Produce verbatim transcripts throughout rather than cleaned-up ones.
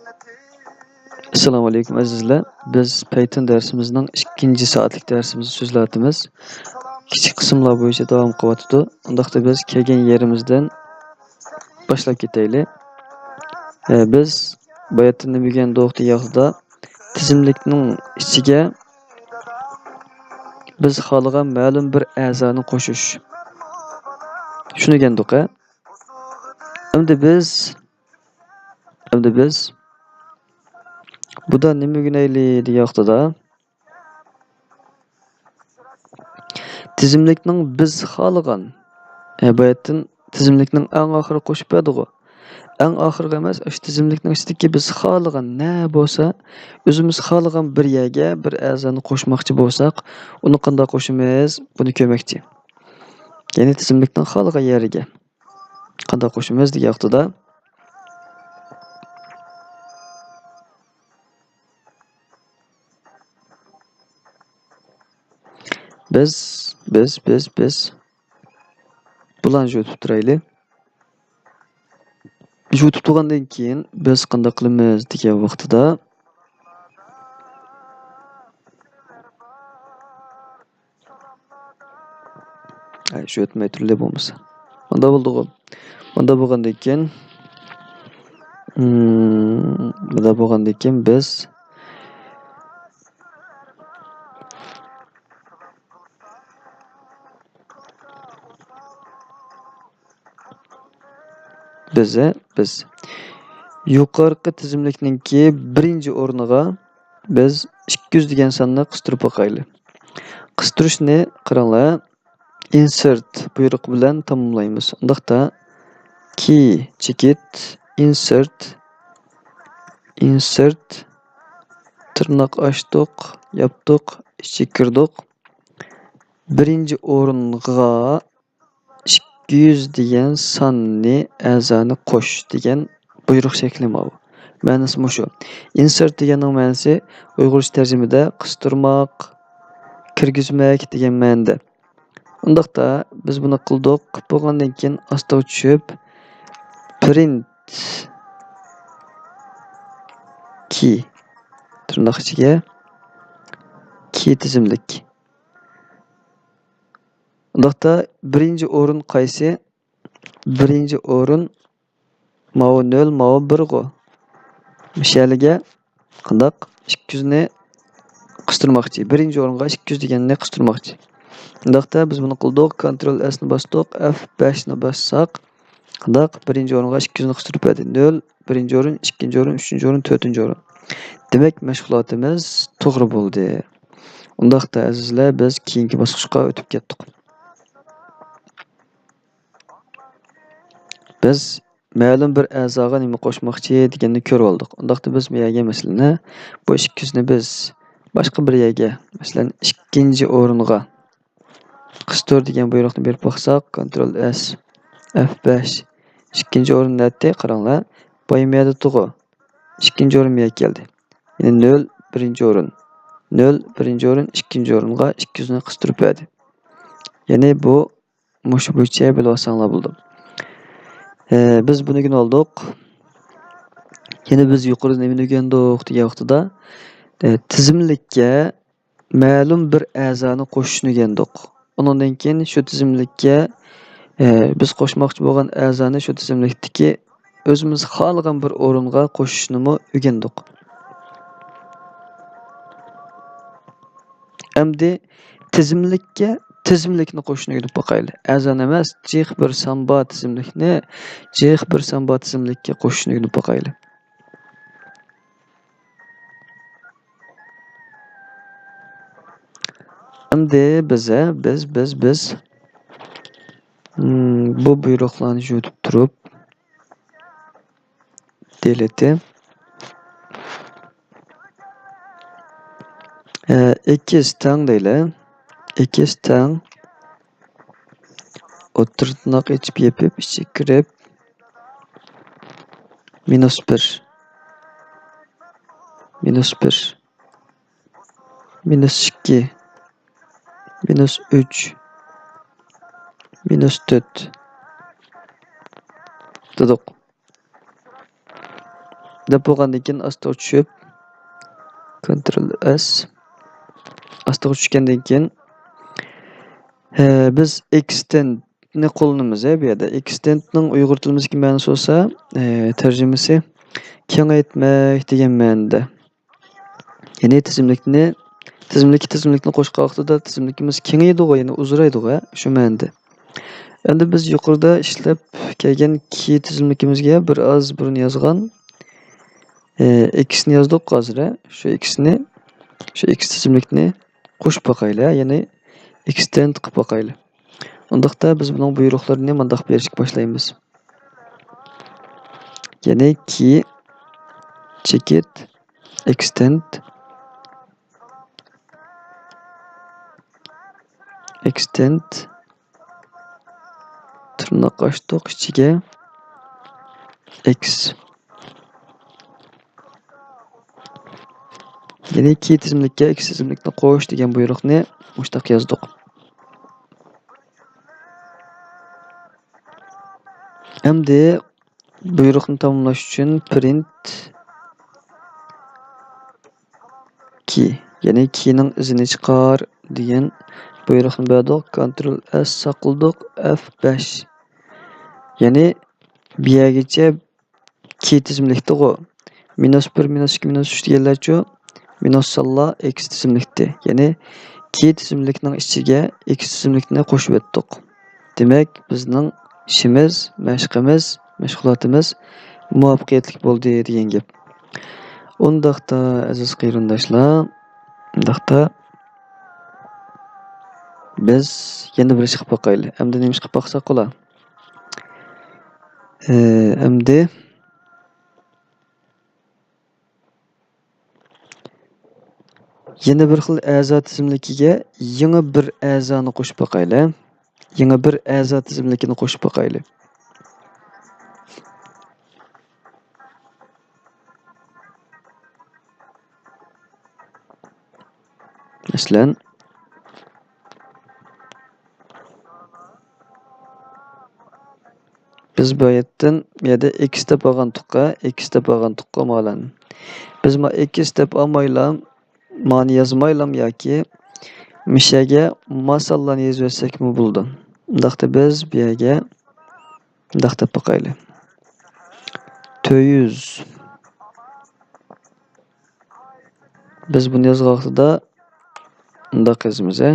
ئەسسالامۇ ئەلەيكۇم ئەزىزلەر. بىز پەيتۇن دەرسىمىزنىڭ ئىككىنچى سائەتلىك دەرسىمىزنى سۆزلەۋاتىمىز. كىچىك قىسىملار بويىچە داۋام قىلىۋاتىدۇ. ئۇنداقتا بىز كەلگەن يېرىمىزدىن باشلاپ كېتەيلى. ئە، بىز باياتىن نېمە ئۆگەندۇق دېگەن ۋاقتىدا، تىزىملىكنىڭ ئىچىگە بىز خالىغان مەلۇم بىر ئەزانى قوشۇش. شۇنى ئۆگەندۇق، ھە؟ ئەمدى بىز، ئەمدى بىز بۇدا نېمە ئۆگىنەيلى دېگەن ۋاقتىدا، تىزىملىكنىڭ بىز خالىغان، ئە، باياتىن تىزىملىكنىڭ ئەڭ ئاخىرى قوشۇپ بەردىغۇ. ئەڭ ئاخىرىغا ئەمەس، ئاشۇ تىزىملىكنىڭ ئىچىدىكى بىز خالىغان نە بولسا، ئۆزىمىز خالىغان بىر يەرگە بىر ئەزانى قوشماقچى بولساق، ئۇنى قانداق قوشىمىز؟ بۇنى كۆرمەكچى. يەنى تىزىملىكنىڭ خالىغان يەرگە قانداق قوشىمىز دېگەن ۋاقتىدا، بىز، بىز، بىز، بىز بۇلارنى يۇتۇپ تۇرايلى. يۇتۇپ تۇرغاندىن كېيىن بىز قانداق قىلىمىز دېگەن ۋاقتىدا، ئەي، شۇ ئۆتمەي تۇرلى بولمىسا. مۇنداق بولدىغۇ. مۇنداق بولغاندىن كېيىن، مم، مۇنداق بولغاندىن كېيىن بىز بىز، بىز يۇقىرىقى تىزىملىكنىڭكى بىرىنچى ئورنىغا بىز ئىككى يۈز دېگەن ساننى قىستۇرۇپ باقايلى. قىستۇرۇشنى قاراڭلار، ئىنسېرت بۇيرۇقى بىلەن تاماملايمىز. ئۇنداقتا كى چېكىت، ئىنسېرت، ئىنسېرت، تىرناق ئاچتۇق، ياپتۇق، ئىچىگە كىردۇق. بىرىنچى ئورۇنغا ئىككى يۈز دېگەن ساننى، ئەزانى قوش دېگەن بۇيرۇق شەكلى ماۋۇ. مەنىسى مۇشۇ. ئىنسېرت دېگەننىڭ مەنىسى ئۇيغۇرچە تەرجىمىدە قىستۇرماق، كىرگۈزمەك دېگەن مەنىدە. ئۇنداقتا بىز بۇنى قىلدۇق. قىلىپ بولغاندىن كېيىن ئاستىغا چۈشۈپ، پرىنت كى، تىرناق ئىچىگە، كى تىزىملىك. ئۇنداقتا بىرىنچى ئورۇن قايسى؟ بىرىنچى ئورۇن ماۋۇ نۆل، ماۋۇ بىرغۇ. مۇشۇ يەرلىگە قانداق؟ ئىككى يۈزنى قىستۇرماقچى. بىرىنچى ئورۇنغا ئىككى يۈز دېگەننى قىستۇرماقچى. ئۇنداقتا بىز بۇنى قىلدۇق. كونترول ئەسنى باستۇق. ئەف بەشنى باسساق، قانداق؟ بىرىنچى ئورۇنغا ئىككى يۈزنى قىستۇرۇپ بەردى. نۆل، بىرىنچى ئورۇن، ئىككىنچى ئورۇن، ئۈچىنچى ئورۇن، تۆتىنچى ئورۇن. دېمەك، مەشغۇلاتىمىز توغرا بولدى. ئۇنداقتا، ئەزىزلەر، بىز كېيىنكى باسقۇچقا ئۆتۈپ كەتتۇق. بىز مەلۇم بىر ئەزاغا نېمە قوشماقچى دېگەننى كۆرۈۋالدۇق. ئۇنداقتا بىز بۇ يەرگە، مەسىلەن، بۇ ئىككى يۈزنى بىز باشقا بىر يەرگە، مەسىلەن، ئىككىنچى ئورۇنغا قىستۇر دېگەن بۇيرۇقنى بېرىپ باقساق، كونترول ئەس، ئەف بەش، ئىككىنچى ئورۇن نەتتى، قاراڭلار، بايام يەردە تۇغۇ. ئىككىنچى ئورۇن بۇ يەرگە كەلدى. يەنى نۆل بىرىنچى ئورۇن، نۆل بىرىنچى ئورۇن، ئىككىنچى ئورۇنغا ئىككى يۈزنى قىستۇرۇپ بەردى. يەنى بۇ مۇشۇ بويىچە بىلىۋالساڭلار بولىدۇ. ئە، بىز بۇنى ئۆگىنىۋالدۇق. يەنە بىز يۇقىرىدا نېمىنى ئۆگەندۇق دېگەن ۋاقتىدا، ئە، تىزىملىككە مەلۇم بىر ئەزانى قوشۇشنى ئۆگەندۇق. ئۇنىڭدىن كېيىن شۇ تىزىملىككە، ئە، بىز قوشماقچى بولغان ئەزانى شۇ تىزىملىكتىكى ئۆزىمىز خالىغان بىر ئورۇنغا قوشۇشنىمۇ ئۆگەندۇق. ئەمدى تىزىملىككە تىزىملىكنى قوشۇشنى ئۆگىنىپ باقايلى. ئەزان ئەمەس، جىق بىر سامبا تىزىملىكنى، جىق بىر سامبا تىزىملىككە قوشۇشنى ئۆگىنىپ باقايلى. ئەمدى بىز، بىز، بىز، بىز، مم، بۇ بۇيرۇقلارنى يۇتۇپ تۇرۇپ، دېلىتى. ئە، ئېكس تەڭ دەيلى. ئېكس تەڭ. ئوتتۇرا تىرناق ئېچىپ يېپىپ، ئىچىگە كىرىپ، مىنۇس بىر. مىنۇس بىر. مىنۇس ئىككى، مىنۇس ئۈچ، مىنۇس تۆت دېدۇق. دەپ بولغاندىن كېيىن ئاستىغا چۈشۈپ، كونترول ئېس. ئاستىغا چۈشكەندىن كېيىن، ھە، بىز ئېكستېندنى قوللىنىمىز، ھە، بۇ يەردە. ئېكستېندنىڭ ئۇيغۇر تىلىمىزدىكى مەنىسى بولسا، ھە، تەرجىمىسى كېڭەيتمەك دېگەن مەنىدە. يەنى تىزىملىكنى، تىزىملىككە تىزىملىكنى قوشقان ۋاقتىدا تىزىملىكىمىز كېڭىيىدىغۇ، يەنى ئۇزىرايدىغۇ، ھە، شۇ مەنىدە. ئەمدى بىز يۇقىرىدا ئىشلەپ كەلگەن كى تىزىملىكىمىزگە بىر ئاز بۇرۇن يازغان، ئە، ئېكسنى يازدۇق ھازىر، ھە. شۇ ئېكسنى، شۇ ئېكس تىزىملىكنى قوشۇپ باقايلى، ھە، يەنى ئېكستېند قىلىپ باقايلى. ئۇنداقتا بىز بۇنىڭ بۇيرۇقلىرىنى مۇنداق بېرىشكە باشلايمىز. يەنى كى، چېكىت، ئېكستېند، ئېكستېند، تىرناق ئاچتۇق ئىچىگە، ئېكس. يەنى كى تىزىملىككە ئېكس تىزىملىكنى قوش دېگەن بۇيرۇقنى مۇشتاق يازدۇق. ئەمدى بۇيرۇقنى تاماملاش ئۈچۈن پرىنت كى، يەنى كىنىڭ ئىزىنى چىقار دېگەن بۇيرۇقنى بەردۇق. كونترول ئېس ساقلىدۇق، ئېف بەش. يەنى بۇ يەرگىچە كى تىزىملىكتىغۇ. مىنۇس بىر، مىنۇس ئىككى، مىنۇس ئۈچ دېگەنلەرچۇ؟ مىنۇس سانلار ئېكس تىزىملىكتە. يەنى كى تىزىملىكنىڭ ئىچىگە ئېكس تىزىملىكنى قوشۇۋەتتۇق. دېمەك، بىزنىڭ ئىشىمىز، مەشقىمىز، مەشغۇلاتىمىز مۇۋەپپەقىيەتلىك بولدى دېگەن گەپ. ئۇنداقتا، ئەزىز قېرىنداشلار، ئۇنداقتا بىز يەنە بىر ئىش قىلىپ باقايلى. ئەمدى نېمە ئىش قىلىپ باقساق بولا؟ ئە، ئەمدى يەنە بىر خىل ئەزا تىزىملىكىگە يېڭى بىر ئەزانى قوشۇپ باقايلى. يېڭى بىر ئەزا تىزىملىكىنى قوشۇپ باقايلى. مەسىلەن، بىز بۇ يەردىن، بۇ يەردە ئېكس دەپ ئالغانتۇققا، ئېكس دەپ ئالغانتۇققا ماۋۇلارنى. بىز ما ئېكس دەپ ئالمايلا، مانى يازمايلام ياكى مۇشەگە ما سانلارنى يېزىۋەتسەكمۇ بولىدۇ. ئۇنداقتا بىز بۇ يەرگە مۇنداق دەپ باقايلى. تۆت يۈز. بىز بۇنى يازغان ۋاقتىدا مۇنداق يازىمىز، ھە.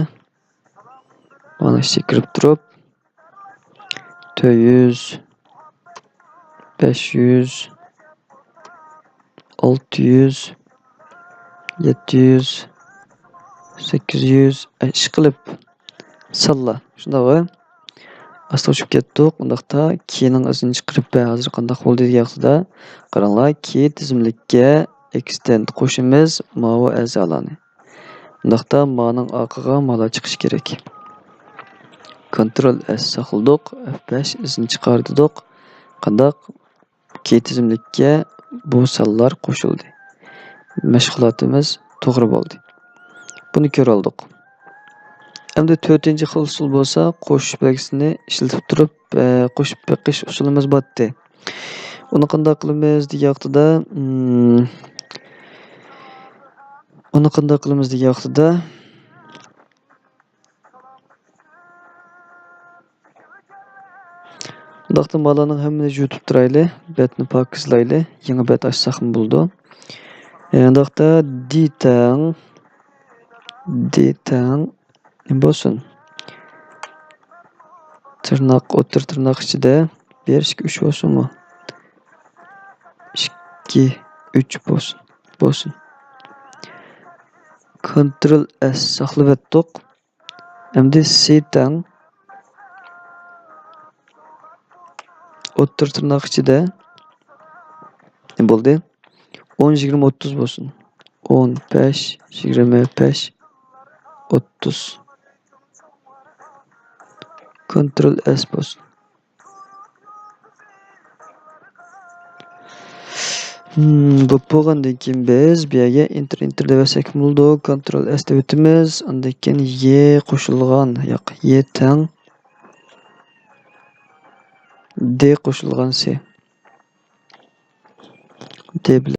مانا ئىچىگە كىرىپ تۇرۇپ، تۆت يۈز، بەش يۈز، ئالتە يۈز، يەتتە يۈز، سەككىز يۈز، ئە، ئىشقىلىپ سانلار. شۇنداقغۇ؟ ئاستىغا چۈشۈپ كەتتۇق. ئۇنداقتا كىنىڭ ئىزىنى چىقىرىپ بەر، ھازىر قانداق بولدى دېگەن ۋاقتىدا، قاراڭلار، كى تىزىملىككە ئېكستېند قوشىمىز ماۋۇ ئەزالارنى. ئۇنداقتا مانىڭ ئارقىغا مالا چىقىشى كېرەك. كونترول ئېس ساقلىدۇق، ئېف بەش ئىزىنى چىقار دېدۇق. قانداق؟ كى تىزىملىككە بۇ سانلار قوشۇلدى. مەشغۇلاتىمىز توغرا بولدى. بۇنى كۆرۈۋالدۇق. ئەمدى تۆتىنچى خىل ئۇسۇل بولسا، قوشۇش بەلگىسىنى ئىشلىتىپ تۇرۇپ، ئە، قوشۇپ بېقىش ئۇسۇلىمىز بارتتى. ئۇنى قانداق قىلىمىز دېگەن ۋاقتىدا، ئۇنى قانداق قىلىمىز دېگەن ۋاقتىدا، ئۇنداقتا مالارنىڭ ھەممىنى يۇتۇپ تۇرايلى، بەتنى پاكىزلايلى، يېڭى بەت ئاچساقمۇ بولىدۇ. ئۇنداقتا دى تەڭ، دى تەڭ نېمە بولسۇن؟ تىرناق، ئوتتۇرا تىرناق ئىچىدە بىر، ئىككى، ئۈچ بولسۇنمۇ؟ ئىككى، ئۈچ بولسۇن. بولسۇن. كونترول ئېس ساقلىۋەتتۇق. ئەمدى سى تەڭ ئوتتۇرا تىرناق ئىچىدە نېمە بولدى؟ ئون، يىگىرمە، ئوتتۇز بولسۇن. ئون بەش، يىگىرمە بەش، ئوتتۇز. كونترول ئېس بولسۇن. بولۇپ بولغاندىن كېيىن بىز بۇ يەرگە ئېنتېر، ئېنتېر دەۋەتسەك بولىدۇ. كونترول ئېس دەۋېتىمىز. ئاندىن كېيىن يې قوشۇلغان، ياق، يې تەڭ دې قوشۇلغان سى. دېبىلى.